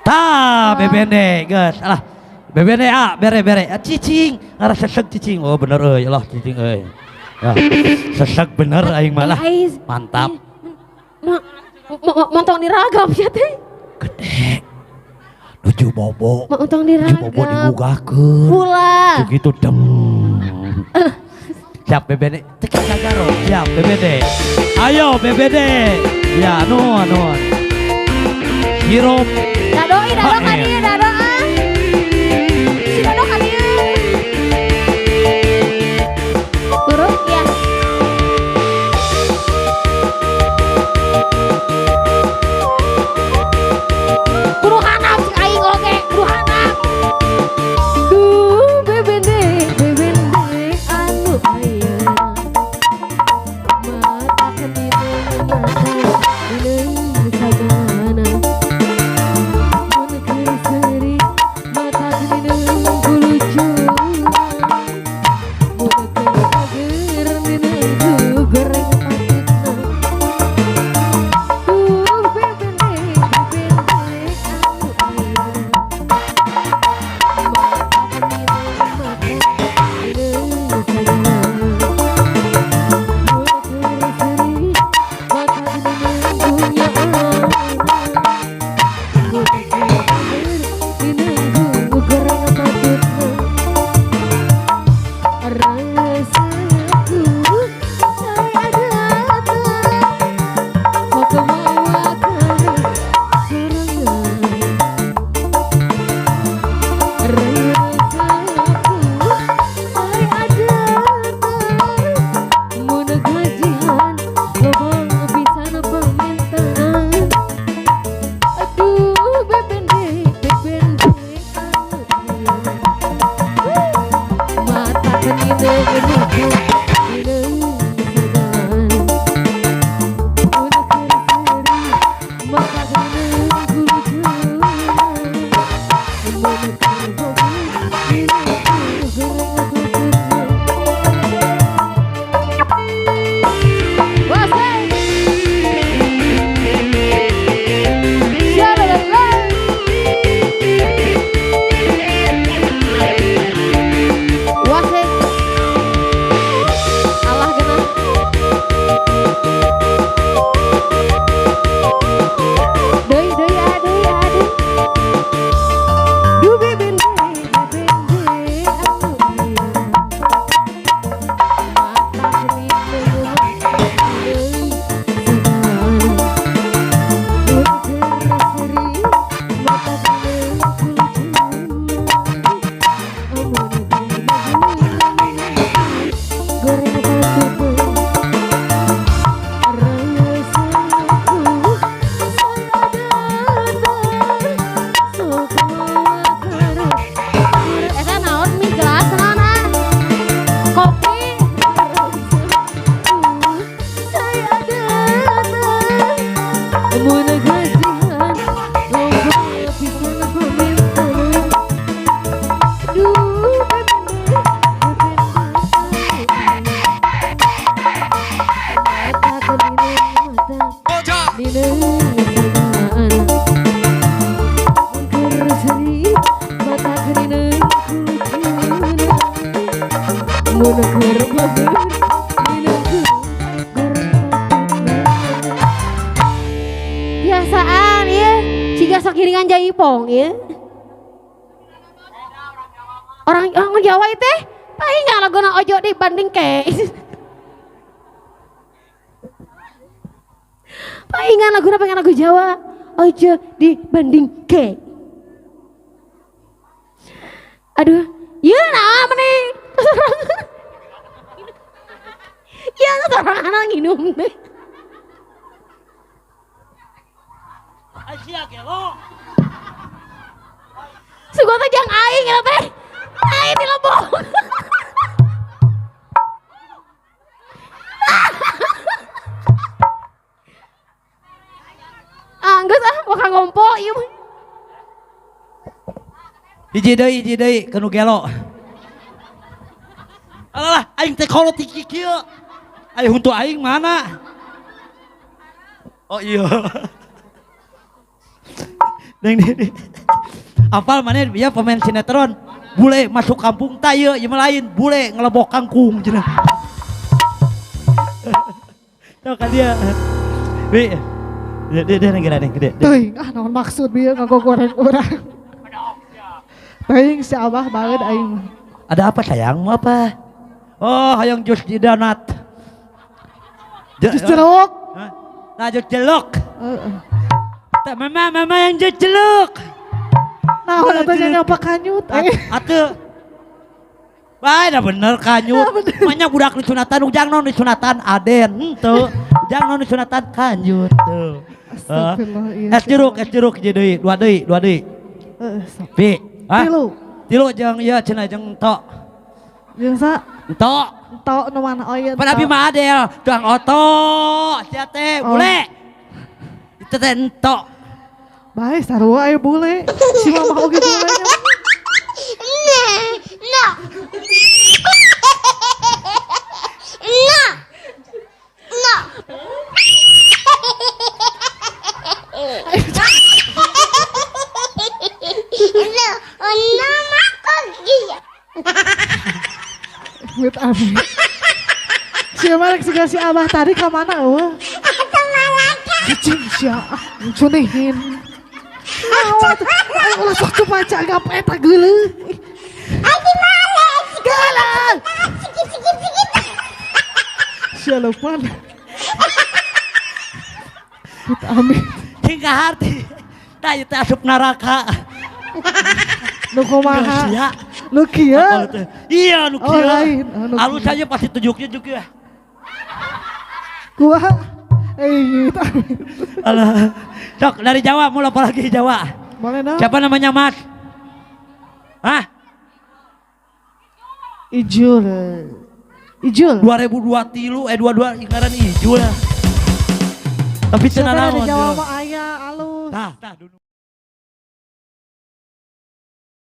Tah BBD geus alah. BBD ah bere-bere. Ah, cicing, ngarasa seseg cicing. Oh bener euy, Allah cicing euy. Ya, seseg bener aing malah. Mantap. Montong diragap ya teh. Gede. Nuju bobo. Montong Nuju bobo diragap. digugahkeun. Pula. Begitu dem. Siap BBD. Cek kagaro. Siap BBD. Ayo BBD. Ya nuhun nuhun. Sirup. Dado ih dado ka dieu dado ah. Si dado ka dieu. Turun ya. Kudu hanap cik aing oge, kudu hanap. Duh BBD, BBD anu ayeuna. Mata ketineng mata sagalana. Mun keur seuri mata ketineng kulucuan. Mun keur bager nineng goreng patutna. Duh BBD, BBD anu ayeuna. Mata ketineng mata nineng sagalana. Mun keur seuri mata ketineng kunyaana. Mun keur bager nineng goreng patutna. Rasaku saya datang sok mawa kana sorangan. Rasaku saya datang mun gajian loba pisan permintaan. Aduh BBD, BBD anu ayeuna. Mata kenineng mata nineng sagalana. Mun keur seuri mata kenineng kulucuan. Mun keur boga nineng goreng patutna. Wasai. Syalalala. Wasai. Allah genah. Deui deui ah deui ah deui. Duh BBD, BBD anu ayeuna. Mata kenineng mata nineng sagalana. Mun keur seuri mata kenineng kulucuan. Mun keur bager nineng goreng patutna. Rasaku saya datang sok mawa kana. Eta naon mie gelas naon ah? Kopi. Rasaku saya datang mun gajian loba pisan permintaan. Duh BBD, BBD anu mata kenineng mata nineng sagalana. Mun keur seuri mata kenineng kulucuan. Mun keur bager nineng goreng patutna. Biasaan ieu siga sakiringan jaipong ieu. Orang orang Jawa itu teh paling laguna ojo dibanding ke. Palingan laguna pengen lagu Jawa ojo dibanding ke. Aduh, ieu naon maneh? Ieu sorangan nginum teh. Asia gelo. Sugan teh jang aing eta teh. Aing di lebong. Ah, geus ah, bakal ngompol ieu mah. Hiji deui ke nu gelo. Alah, aing teh kolot ti kieu. Aing huntu aing mana? Oh iya. Deng deng. Apal mana ya pemain sinetron bule masuk kampung tah ieu, ieu mah lain bule ngelebok kangkung cenah. Tuh kan dia. Bi. Dia dia dia negara nih gede. Teuing, ah naon maksud bieu ngagogoreng urang. Teuing si Abah banget aing mah. Ada apa sayang? Mau apa? Oh, hayang jus di donat. Jus jeruk. Hah? Nah, jus jeruk. Heeh. Tak mama, mama yang jus jeruk. Naon atuh nya apa kanyut eh. Atuh. Bae dah bener kanyut. Banyak budak disunatan ujang non disunatan aden henteu. Ujang non disunatan kanyut tuh. Astagfirullah, iya. Es jeruk jadi deui, dua deui, dua deui. Heeh, sok. Bi, hah? Tilu. Tilu jeung ieu cenah jeung entok. Jeung sa Entok. entok nu mana? Oh iya. Pan abi mah Adel, tuang oto, sia teh Oh. bule. Itu teh entok. Bae sarua aya bule. Si mama oge bule nya. No. No. No. No. No makogi. Wait abi. Si mah rek siga si Abah tadi ka mana eueuh? Cicing sia, ah, cunihin. Naon atuh? Ayo ulah sok cumaca gap eta geuleuh. Geuleuh. Sia leupan. Wait amin. Hingga hati. Tah ieu teh asup neraka. Nu kumaha? Sia. Nu kieu? Apal teh? Iya nu Oh, kieu. lain. Oh, nu Alus kieu. aja pasti tunjuknya juga. Kumaha? Eh, gitu. Alah. Sok dari Jawa mau apa lagi Jawa? Boleh dong. Siapa namanya Mas? Hah? Ijul. Ijul. 2002 tilu eh 22 ngaran Ijul. Tapi Siapa cenah di naon. Jawa mah aya alus. Tah, tah dulu.